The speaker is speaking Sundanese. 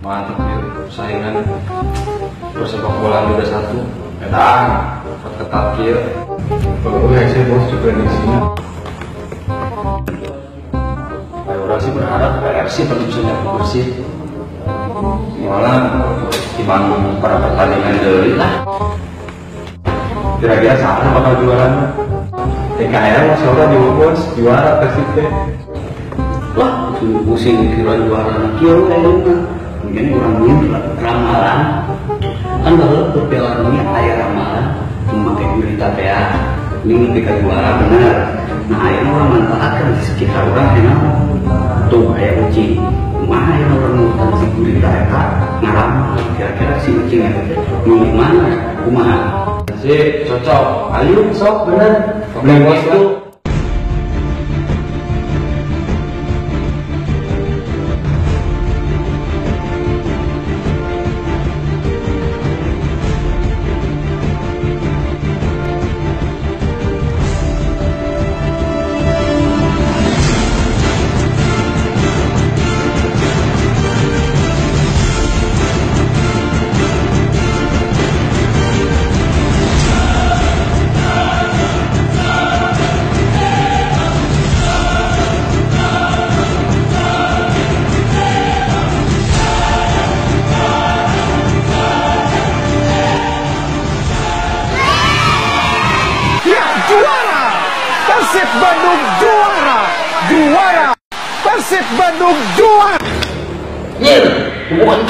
Mantap ya, persaingan persepak bolaan Liga 1. Edan, ketat kieu. Oh, sih bos juga prediksinya. Ayo orang sih berharap Persib tetap bisa nyapu bersih. Soalnya di Bandung para pertandingan deui lah. Kira-kira salah bakal juara. TKR mas orang di bos juara Persib teh. Wah, pusing kira juara kieu ayeuna. Mungkin urang nyeun ramalan. Kan baheula keur Piala Dunia aya ramalan memakai berita teh. Ini nepi ka juara bener. Nah, ayeuna urang manfaatkeun di sekitar urang aya tuh aya ucing. Kumaha ayeuna urang nurutan si gurita eta ngaramal kira-kira si ucing eta teh milih mana? Kumaha? Sip, cocok. Ayo sok bener. Beli bos tuh. Juara! Persib Bandung juara! Juara! Persib Bandung juara! Nyir, bukan.